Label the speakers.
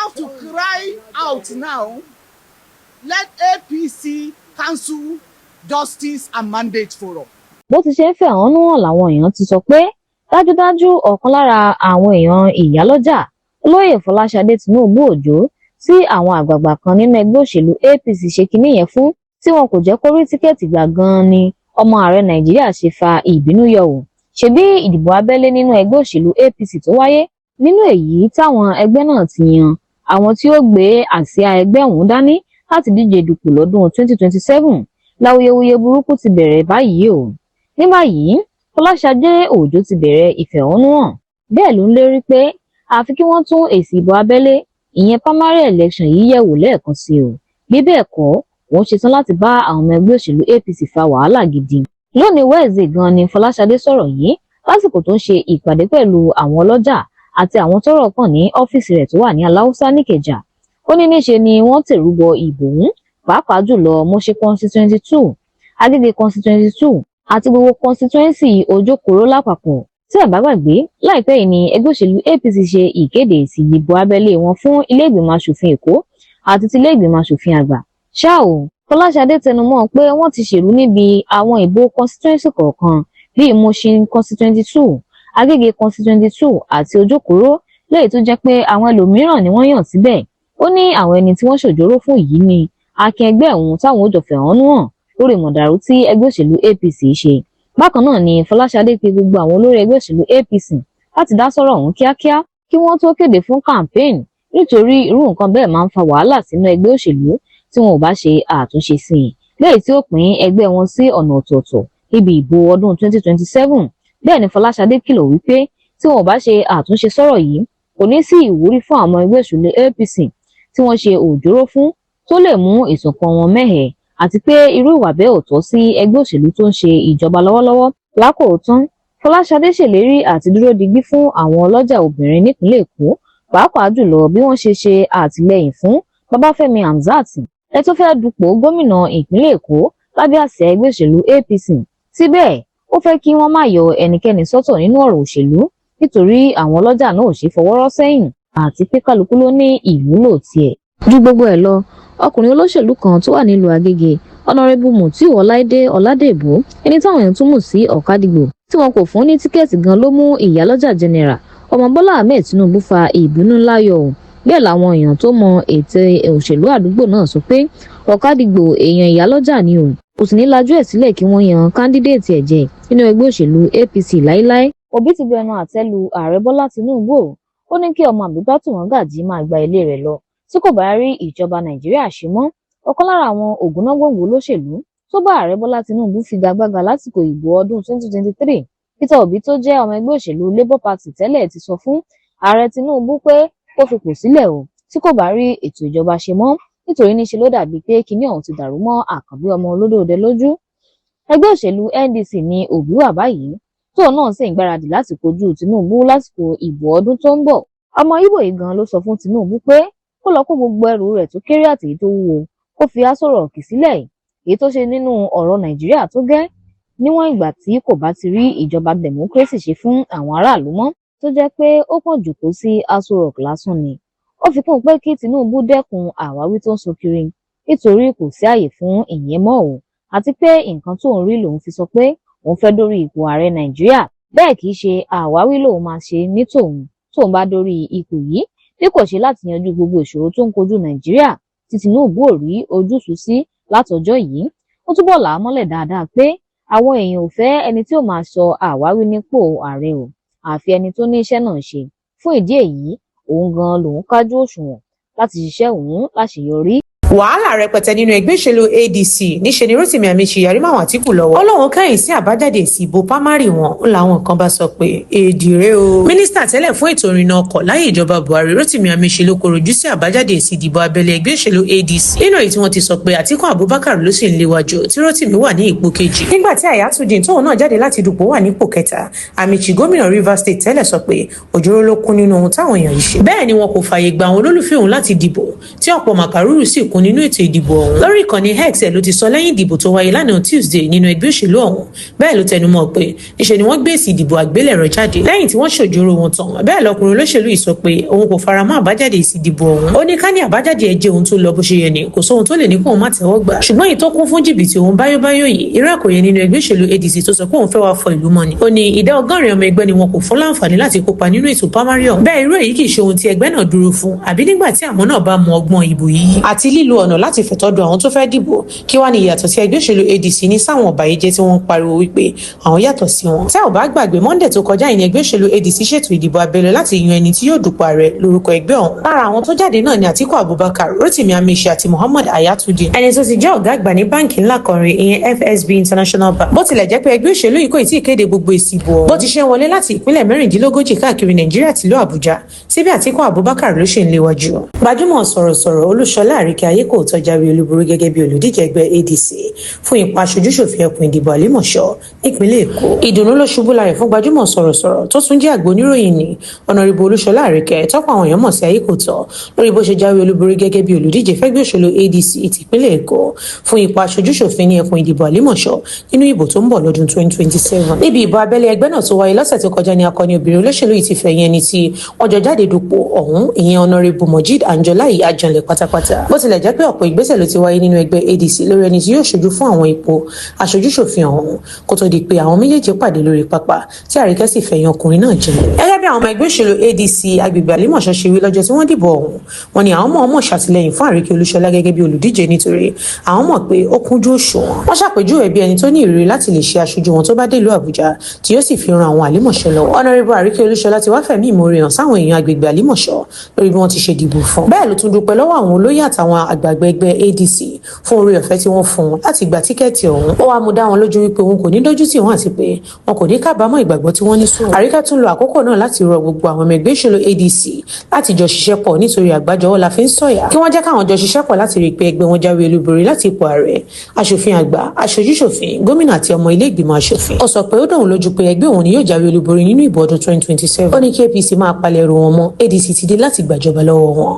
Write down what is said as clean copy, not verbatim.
Speaker 1: have to cry out now. Let APC cancel Justice and Mandate Forum.
Speaker 2: Bó ti ṣe ń fẹ̀hónú hàn làwọn èèyàn ti sọ pé dájúdájú ọ̀kan lára àwọn èèyàn ìyálọ́jà, Olóyè Fọláṣadé Tinubu Òjó, tí àwọn àgbààgbà kan nínú ẹgbẹ́ òṣèlú APC ṣe kinní yẹn fún tí wọn kò jẹ́ kó rí ticket gbà gan-an ni ọmọ ààrẹ Nàìjíríà ṣe fa ìbínú yọ ò. Ṣebí ìdìbò abẹ́lé nínú ẹgbẹ́ òṣèlú APC tó wáyé nínú èyí táwọn ẹgbẹ́ náà ti yan àwọn tí ó gbé àsíá ẹgbẹ́ ọ̀hún dání láti díje dupò lọ́dún 2027 láwuyewuye burúkú ti bẹ̀rẹ̀ báyìí o. Ní báyìí, Fọláṣadé Òjó ti bẹ̀rẹ̀ ìfẹ̀hónúhàn. Bẹ́ẹ̀ ló ń lérí pé àfi kí wọ́n tún èsì ìbò abẹ́lé, ìyẹn primary election yìí, yẹ̀ wò lẹ́ẹ̀kan sí o, bí bẹ́ẹ̀ kọ́, òun ṣetán láti bá àwọn ọmọ ẹgbẹ́ òṣèlú APC fa wàhálà gidi. Lónìí Wednesday gan ni Fọláṣadé sọ̀rọ̀ yìí lásìkò tó ń ṣe ìpàdé pẹ̀lú àwọn ọlọ́jà àti àwọn tọ́rọ̀ kàn ní ọ́fíìsì rẹ̀ tó wà ní Aláùsá nìkẹjà. Ó ní níṣe ni wọ́n tèrú bọ ìbò òun, pàápàá jùlọ Mushin Constituency 2, Agége Constituency 2 àti gbogbo constituency Ojokoro lápapọ̀. Tí ẹ bá gbàgbé, láìpẹ́ yìí ni ẹgbẹ́ òṣèlú APC ṣe ìkéde èsì ìdìbò abẹ́lé wọn fún ilé-ìgbìmọ̀ asòfin Èkó àti ti ilé-ìgbìmọ̀ asòfin àgbà. Ṣá ò, Fọláṣadé tẹnumọ́ pé wọ́n ti ṣèrú níbi àwọn ìbò constituency kọ̀ọ̀kan bíi Mushin Constituency 2, Agége Constituency 2 àti Ojokoro, léyìí tó jẹ́ pé àwọn ẹlòmíràn ni wọ́n yàn síbẹ̀. Ó ní àwọn ẹni tí wọ́n ṣòjóró fún yìí ni akin ẹgbẹ́ òun táwọn ó jọ fẹ̀hónú hàn lórí mọ̀dàrú tí ẹgbẹ́ òṣèlú APC ṣe. Bákan náà ni Fọláṣadé pe gbogbo àwọn olórí ẹgbẹ́ òṣèlú APC láti dá sọ́rọ̀ ọ̀hún kíákíá kí wọ́n tó kéde fún campaign, nítorí irú nǹkan bẹ́ẹ̀ máa ń fa wàhálà sínú ẹgbẹ́ òṣèlú tí wọn ò bá ṣe àtúnṣe sí i, léyìí tí ó pín ẹgbẹ́ wọn sí ọ̀nà ọ̀tọ̀ọ̀tọ̀ níbi ìbò ọdún 2027. Bẹ́ẹ̀ ni Fọláṣadé kìlọ̀ wípé tí wọn ò bá ṣe àtúnṣe sọ́rọ̀ yìí, kò ní sí ìwúrí fún àwọn ẹgbẹ́ òṣèlú APC tí wọ́n ṣe òjóró fún, tó lè mú ìṣọ̀kan wọn mẹ́hẹ̀, àti pé irú ìwà bẹ́ẹ̀ ò tọ́ sí ẹgbẹ́ òṣèlú tó ń ṣe ìjọba lọ́wọ́lọ́wọ́. Lákòótán, Fọláṣadé ṣèlérí àti dúró digbí fún àwọn ọlọ́jà obìnrin nípìnlẹ̀ Èkó, pàápàá jùlọ bí wọ́n ṣe ṣe àtìlẹ́yìn fún Babáfẹ́mi Hamzat, ẹni tó fẹ́ẹ́ dupò gómìnà ìpínlẹ̀ Èkó lábẹ́ àsíá ẹgbẹ́ òṣèlú APC. Síbẹ̀, ó fẹ́ kí wọ́n má yọ ẹnikẹ́ni sọ́tọ̀ nínú ọ̀rọ̀ òṣèlú, nítorí àwọn ọlọ́jà náà ò ṣeé fọwọ́ rọ́ sẹ́yìn, àti pé kálukú ló ní ìwúlò tiẹ̀. Ju gbogbo ẹ̀ lọ, ọkùnrin olóṣèlú kan tó wà nílùú Agége, Honourable Mutiu Ọláìdé Ọládèbó, ẹni táwọn èèyàn tún mọ̀ sí Ọ̀kadìgbò, tí wọn kò fún ní ticket gan ló mú Ìyálọ́jà General ọmọ Bọ́lá Ahmed Tinubu fa ìbínú ńlá yọ ò. Bẹ́ẹ̀ làwọn èèyàn tó mọ ètò òṣèlú àdúgbò náà sọ pé Ọ̀kadìgbò èèyàn Ìyálọ́jà ni o, kò sì ní lajú ẹ̀ sílẹ̀ kí wọ́n yan candidate ẹ̀ jẹ nínú ẹgbẹ́ òṣèlú APC láíláí. Òbí ti bẹnu àtẹ́ lu Ààrẹ Bọ́lá Tinubu o. Ó ní kí ọmọ Àbíbátù Mọ́gàjí máa gba ilé rẹ̀ lọ tí kò bá rí ìjọba Nàìjíríà ṣe mọ́. Ọ̀kan lára àwọn ògúnnágbòǹgbò olóṣèlú tó bá Ààrẹ Bọ́lá Tinubu figagbága lásìkò ìbò ọdún 2023, Peter Obi, tó jẹ́ ọmọ ẹgbẹ́ òṣèlú Labour Party tẹ́lẹ̀, ti sọ fún Ààrẹ Tinubu pé kó fipò sílẹ̀ o tí kò bá rí ètò ìjọba ṣe mọ́, nítorí níṣe ló dàbíi pé kinní ọ̀hún ti dàrú mọ́ Àkànbí ọmọ olódòdó lójú. Ẹgbẹ́ òṣèlú NDC ní Obi wà báyìí, tóun náà sì ń gbáradì láti kojú Tinubu lásìkò ìbò ọdún tó ń bọ̀. Ọmọ Ìgbò yìí gan ló sọ fún Tinubu pé kó lọ kó gbogbo ẹrù rẹ̀ tó kéré àtèyí tó wúwo, kó fi Aso Rock sílẹ̀, èyí tó ṣe nínú ọ̀rọ̀ Nàìjíríà tó gẹ́, níwọ̀n ìgbà tí kò bá ti rí ìjọba democracy ṣe fún àwọn aráàlú mọ́, tó jẹ́ pé ó kàn jókòó sí Aso Rock lásán ni. Ó fi kún un pé kí Tinubu dẹ́kun àwáwí tó ń sọ kiri, nítorí kò sí ààyè fún ìyẹn mọ́ o, àti pé nǹkan tóun rí lòun fi sọ pé òun fẹ́ dórí ipò ààrẹ Nàìjíríà. Bẹ́ẹ̀ kì í ṣe àwáwí lòun máa ṣe ní tòun tóun bá dórí ipò yìí, bí kò ṣe láti yanjú gbogbo ìṣòro tó ń kojú Nàìjíríà tí Tinubu ò rí ojútùú sí látọjọ́ yìí. Ó túbọ̀ là á mọ́lẹ̀ dáadáa pé àwọn èèyàn ò fẹ́ ẹni tí ó máa sọ àwáwí nípò ààrẹ o, àfi ẹni tó ní iṣẹ́ náà ṣe. Fún ìdí èyí, òun gan lòun kájú òṣùwọ̀n láti ṣiṣẹ́ òun láṣeyọrí.
Speaker 3: Wàhálà rẹpẹtẹ nínú ẹgbẹ́ òṣèlú ADC. Níṣẹ́ ni Rotimi Amaechi yarí máwọn Àtìkù lọ́wọ́. Ó lóun kẹ́yìn sí àbájáde èsì ìbò primary wọn. Ń làwọn kan bá sọ pé èdè rẹ o. Mínísítà tẹ́lẹ̀ fún ètò ìrìnnà ọkọ̀ láyé ìjọba Buhari, Rotimi Amaechi, ló kọ̀rọ̀ sí àbájáde èsì ìdìbò abẹ́lé ẹgbẹ́ òṣèlú ADC, nínú èyí tí wọ́n ti sọ pé Àtìkù Abubakar ló sì ń léwájú, tí Rotimi wà ní ipò kejì, nígbà tí Hayatu-Deen tóun náà jáde láti dupò wà nípò kẹta. Amaechi, gómìnà Rivers State tẹ́lẹ̀, sọ pé òjòrò ló kún nínú ohun táwọn èèyàn yìí ṣe. Bẹ́ẹ̀ ni wọn kò fààyè gba àwọn olólùfẹ́ òun láti dìbò, tí ọ̀pọ̀ màkàrúrù sì kún. òkun nínú ètò ìdìbò ọ̀hún. Lórí ìkànnì X ẹ̀ ló ti sọ lẹ́yìn ìdìbò tó wáyé lánàá Tuesday nínú ẹgbẹ́ òṣèlú ọ̀hún. Bẹ́ẹ̀ ló tẹnumọ́ pé níṣe ni wọ́n gbé èsì ìdìbò àgbélẹ̀rọ jáde lẹ́yìn tí wọ́n ṣòjóró wọn tán. Bẹ́ẹ̀ lọkùnrin olóṣèlú yìí sọ pé òun kò fara mọ́ àbájáde èsì ìdìbò ọ̀hún. Ó ní ká ní àbájáde ẹ̀ jẹ́ ohun tó lọ bó ṣe yẹ ni, kò sóhun tó lè ní kóun má tẹ́wọ́ gbà, ṣùgbọ́n èyí tó kún fún jìbìtì òun báyóbáyó yìí, irú ẹ̀ kò yẹ nínú ẹgbẹ́ òṣèlú ADC tó sọ pé òun fẹ́ wá fọ ìlú mọ́ ni. Ó ní ìdá 80 ọmọ ẹgbẹ́ ni wọn kò fún láǹfààní láti kópa nínú ètò primary ọ̀hún. Bẹ́ẹ̀ irú èyí kì í ṣe ohun tí ẹgbẹ́ náà dúró fún, àbí nígbà tí àwọn náà bá mọ ọgbọ́n ìbò yìí àti lílo ọ̀nà láti fẹ̀tọ́ du àwọn tó fẹ́ dìbò, kí wá ní ìyàtọ̀ tí ẹgbẹ́ òṣèlú ADC ní sáwọn ọ̀bàyéjẹ́ tí wọ́n ń pariwo wípé àwọn yàtọ̀ sí wọn. Tẹ́ ò bá gbàgbé, Monday tó kọjá ìní ẹgbẹ́ òṣèlú ADC ṣètò ìdìbò abẹ́lé láti yan ẹni tí yóò dupò ààrẹ lórúkọ ẹgbẹ́ ọ̀hún. Lára àwọn tó jáde náà ni Atiku Abubakar, Rotimi Amaechi àti Muhammad Hayatu-Deen, ẹni tó ti jẹ́ ọ̀gá àgbà ní báǹkì ńlá kan rí, ìyẹn FSB International Bank. Bó tilẹ̀ jẹ́ pé ẹgbẹ́ òṣèlú yìí kò tí ì kéde gbogbo èsì ìbò ọ̀hún bó ti ṣe ń wọlé láti ìpínlẹ̀ 36 káàkiri Nàìjíríà tìlú Àbújá, síbí Àtíkù Abubakar ló ṣì ń léwájú. Gbajúmọ̀ sọ̀rọ̀sọ̀rọ̀ Olúṣọlá Àríkẹ́ Ayékòótọ́ jáwé olúborí gẹ́gẹ́ bí olùdíje ẹgbẹ́ ADC fún ipò aṣojúṣòfin ẹkùn ìdìbò Àlímọ̀ṣọ́ nípínlẹ̀ Èkó. Ìdùnnú ló ṣubú layọ̀ fún gbajúmọ̀ sọ̀rọ̀sọ̀rọ̀ tó tún jẹ́ àgbò oníròyìn ní Ọ̀nàrìbù Olúṣọlá Àríkẹ́, tọ́pọ̀ àwọn èèyàn mọ̀ sí Ayékòótọ́, lórí bó ṣe jáwé olúborí gẹ́gẹ́ bí olùdíje fẹ́gbẹ́ òṣèlú ADC tìpínlẹ̀ Èkó fún ipò aṣojúṣòfin ní ẹkùn ìdìbò Àlímọ̀ṣọ́ nínú ìbò tó ń bọ̀ lọ́dún 2027. Níbi ìbò abẹ́lé ẹgbẹ́ náà tó wáyé lọ́sẹ̀ tó kọjá ní akọni obìnrin olóṣèlú yìí ti fẹ̀yìn ẹni tí wọ́n jọ jáde dupò ọ̀hún, ìyẹn Ọ̀nàrẹ́bù Mojeed Anjola yìí ajanlẹ̀ pátápátá. Bó tilẹ̀ jẹ́ pé ọ̀pọ̀ ìgbésẹ̀ ló ti wáyé nínú ẹgbẹ́ ADC lórí ẹni tí yóò ṣojú fún àwọn ipò aṣojúṣòfin ọ̀hún, kó tó di pé àwọn méjèèjì pàdé lórí pápá tí Àríkẹ́ sì fẹ̀yìn ọkùnrin náà jinlẹ̀. Gẹ́gẹ́ bí àwọn ọmọ ẹgbẹ́ òṣèlú ADC agbègbè Àlímọ̀ṣọ́ ṣe wí lọ́jọ́ tí wọ́n dìbò ọ̀hún, wọ́n ní àwọn mọ̀ọ́mọ̀ ṣàtìlẹ́yìn fún Àríkẹ́ Olúṣọlá gẹ́gẹ́ bí olùdíje nítorí àwọn mọ̀ pé ó kúnjú òṣùwọ̀n. Wọ́n ṣàpèjúwe bí ẹni tó ní ìrírí láti lè ṣe aṣojú wọn tó bá délùú Àbújá, tí yóò sì fi ran àwọn Àlímọ̀ṣọ́ lọ́wọ́. Ọ̀nàrẹ́bù Àríkẹ́ Olúṣọlá ti wá fẹ̀mí ìmoore hàn sáwọn èèyàn agbègbè Àlímọ̀ṣọ́ lórí bí wọ́n ti ṣe dìbò fún. Bẹ́ẹ̀ ló tún dúpẹ́ lọ́wọ́ àwọn olóyè àtàwọn àgbààgbà ẹgbẹ́ ADC fún oore ọ̀fẹ́ tí wọ́n fún un láti gba tíkẹ́ẹ̀tì ọ̀hún. Ó wáá mú dá wọn lójú wípé òun kò ní dójú tì wọ́n àti pé wọn kò ní kábàámọ̀ ìgbàgbọ́ tí wọ́n ní sóun. Àríkẹ́ tún lo àkókò náà láti rọ gbogbo àwọn ọmọ ẹgbẹ́ òṣèlú ADC láti jọ ṣiṣẹ́ pọ̀, nítorí àgbájọwọ́ la fi ń sọ̀yà, kí wọ́n jẹ́ káwọn jọ ṣiṣẹ́ pọ̀ láti rí i pé ẹgbẹ́ wọn jáwé olúborí láti ipò ààrẹ, aṣòfin àgbà, aṣojúṣòfin, gómìnà àti ọmọ ilé ìgbìmọ̀ aṣòfin. Ó sọ pé ó dóun lójú pé ẹgbẹ́ òun ni yóò jáwé olúborí nínú ìbò ọdún 2027. Ó ní kí APC máa palẹ̀ ẹrù wọn mọ́, ADC ti dé láti gbàjọba lọ́wọ́ wọn.